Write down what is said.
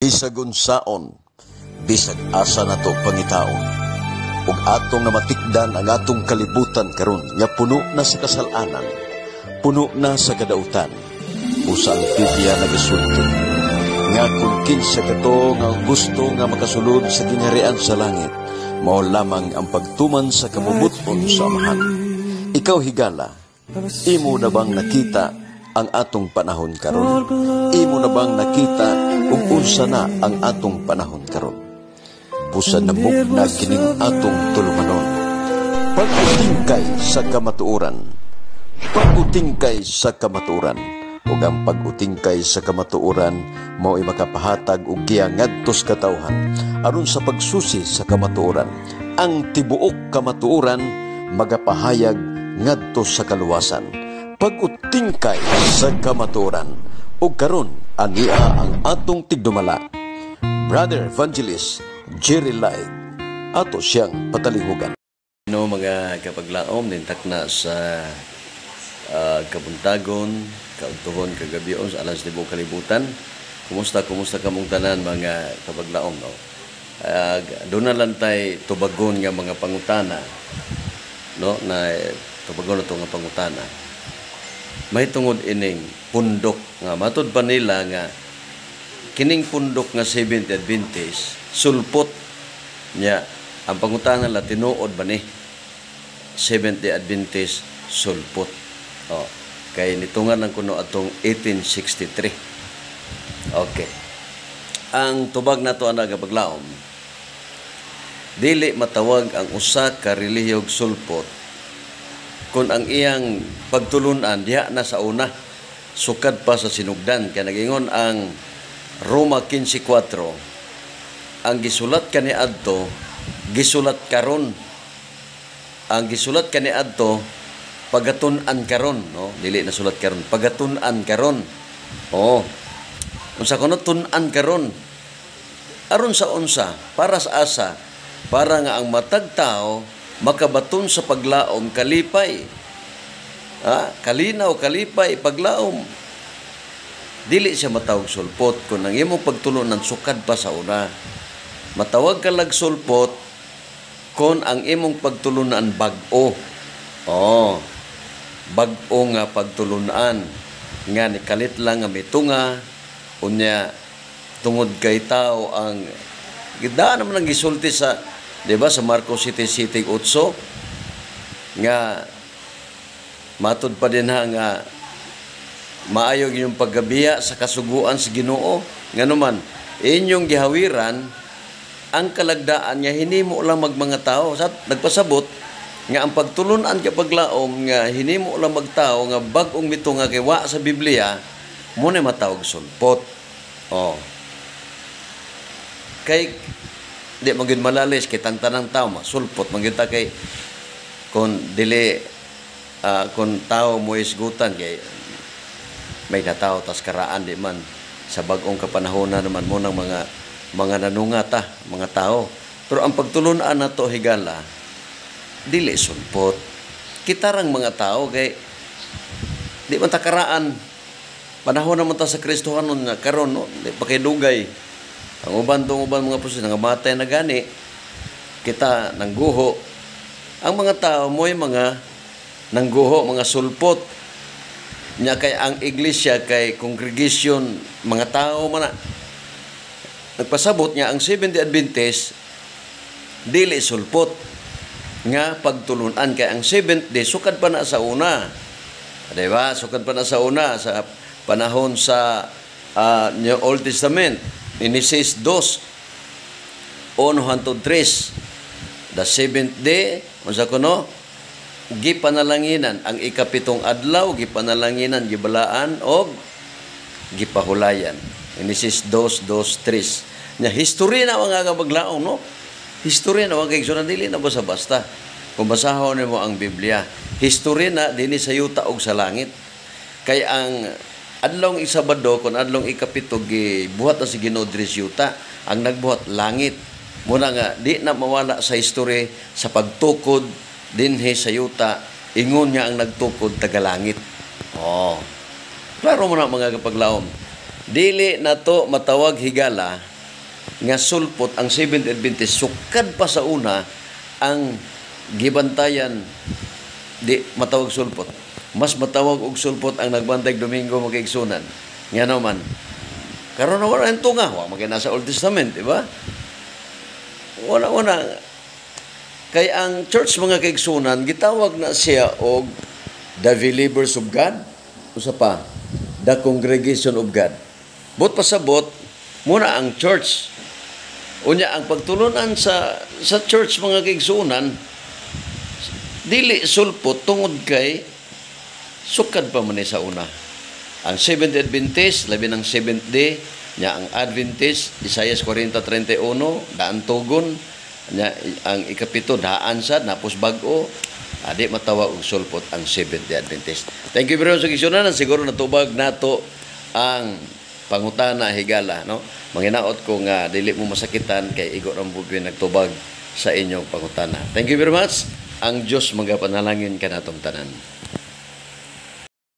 Bisag unsaon, bisag asa nato pangitaon, ug atong namatikdan ang atong kalibutan karon nga puno na sa kasalanan, puno na sa kadautan, usa ang Biblia nagasulti nga kung kinsa kato nga gusto nga makasulod sa gingharian sa langit, mao lamang ang pagtuman sa kabubut-on sa Amahan. Ikaw higala, imo na bang nakita ang atong panahon karon? Imo na bang nakita ug unsa na ang atong panahon karon? Busa namugna kining atong tulumanon. Pag-utingkay sa kamatuoran. Pag-utingkay sa kamatuoran. Ug ang pag-utingkay sa kamatuoran mao'y makapahatag og giya ngadto sa katawhan aron sa pagsusi sa kamatuoran. Ang tibuok kamatuoran magapahayag ngadto sa kaluwasan. Pag-utingkay sa kamatuoran. Ug karon ania ang atong tigdumala, Brother Evangelist Jerry Light. Ato siyang patalihugan. No, mga kapaglaom, nintak na sa kabuntagon, kaudtohon, kagabion sa alas tibuok kalibutan. Kumusta, kumusta kamong tanan, mga kapaglaom, no? Doon na lang tay tubagon nga mga pangutana, no, na tubagon na to nga pangutana. May tungod ining pundok nga matud pa nila nga kining pundok nga Seventh Adventist sulpot niya. Ang pangutana la, tinuod ba ni Seventh Day Adventist sulpot? Oh, kay nitungan lang kuno atong 1863. Okay, ang tubag nato ana, kapaglaom, dili matawag ang usa ka relihiyog sulpot kung ang iyang pagtulunan diha na sa una, sukad pa sa sinugdan, kay nagingon ang Roma 15:4, ang gisulat kaniadto gisulat karon, ang gisulat kaniadto pagatun-an karon, no? Dili na sulat karon, pagatun-an karon. Oh, unsa kuno tun-an karon? Aron sa unsa? Para sa asa? Para nga ang matag tao makabaton sa paglaom, kalipay, ha? Kalinaw, kalipay, paglaom. Dili siya matawag sulpot kung ang imong pagtulunan sukad pa sa una. Matawag ka lag sulpot kung ang imong pagtulunan bag-o. Oh, bag-o nga pagtulunan nga nikalit lang nga mitunga unya tungod kay tao ang gidaan naman ang gisulti sa, di ba, sa Marcos City City 8 nga matud pa din ha nga maayo inyong paggabiya sa kasuguan sa Ginoo, nganuman inyong gihawiran ang kalagdaan nga hinimo lang magmanga tao. Sa nagpasabot nga ang pagtulunan kay paglaom nga hinimo lang magtao nga bag-ong mitunga kay wa sa Biblia mo na matawag sulpot. Oh, kay di man gyud malalis kay tantanang tao masulpot man gyud ta, kay kung dili kung tao mo isgutan kay may natao tas karaan di man sa bag-ong kapanahonan naman mo ng mga nanungata mga tao. Pero ang pagtulunan nato higala dili sulpot. Kita rang mga tao kay di man ta karaan, panahon naman ta sa Kristohanon nga karon, no? Di pa kay dugay. Ang uban tong uban mga proseso nangamatay na gani, kita nangguho. Ang mga tao mo'y mga nangguho, mga sulpot nya, kay ang iglesia kay congregation, mga tao man na. Nagpasabot niya ang Seventh Adventist dili sulpot nga pagtulunan kay ang seventh day sukad pa na sa una. Di ba? Sukad pa na sa una sa panahon sa New Old Testament. Genesis 2, 1 hangtod 3. The seventh day, unsa kuno? Gipanalanginan ang ikapitong adlaw, gipanalanginan, gibalaan og gipahulayan. Genesis 2, 2, 3. Nya history na mga kabaglaong, no? History na mga kaigsunan, dili na basta basta. Kung basahon nimo ang Biblia, history na dinhi sa yuta og sa langit. Kay ang adlong Isabado kon adlong ikapito gibuhat na si Ginoo diri sa yuta, ang nagbuhat langit. Muna nga di na mawala sa history sa pagtukod dinhi sa yuta, ingon nga ang nagtukod taga langit. Oh. Klaro mo na, mga kapaglaom. Dili na to matawag higala. Nga sulpot ang Seventh Adventist, sukad pa sa una ang gibantayan, di matawag sulpot. Mas matawag og sulpot ang nagbantay Domingo, mga kaigsunan. Nga naman karon na wala ang tunga, wa man sa Old Testament, di ba? Wala, wala. Kay ang church, mga kaigsunan, gitawag na siya og the believers of God, usa pa, the congregation of God. Buot pasabot muna ang church. Unya ang pagtulunan sa church, mga kaigsunan, dili sulpot tungod kay sukad pa man ni sa una. Ang Seventh Adventist, labi ng Seventh Day, nya ang Adventist, Isaiah 40:31, daan tugon, nya ang ikapito, daan sad, napos bag-o, adi matawag og sulpot ang Seventh Day Adventist. Thank you very much sa kaigsunan. Siguro natubag nato ang pangutana, higala, no? Manginaot ko nga dili mo masakitan kay igo ra mo nagtubag sa inyong pangutana. Thank you very much. Ang Diyos magapanalangin kanatong tanan.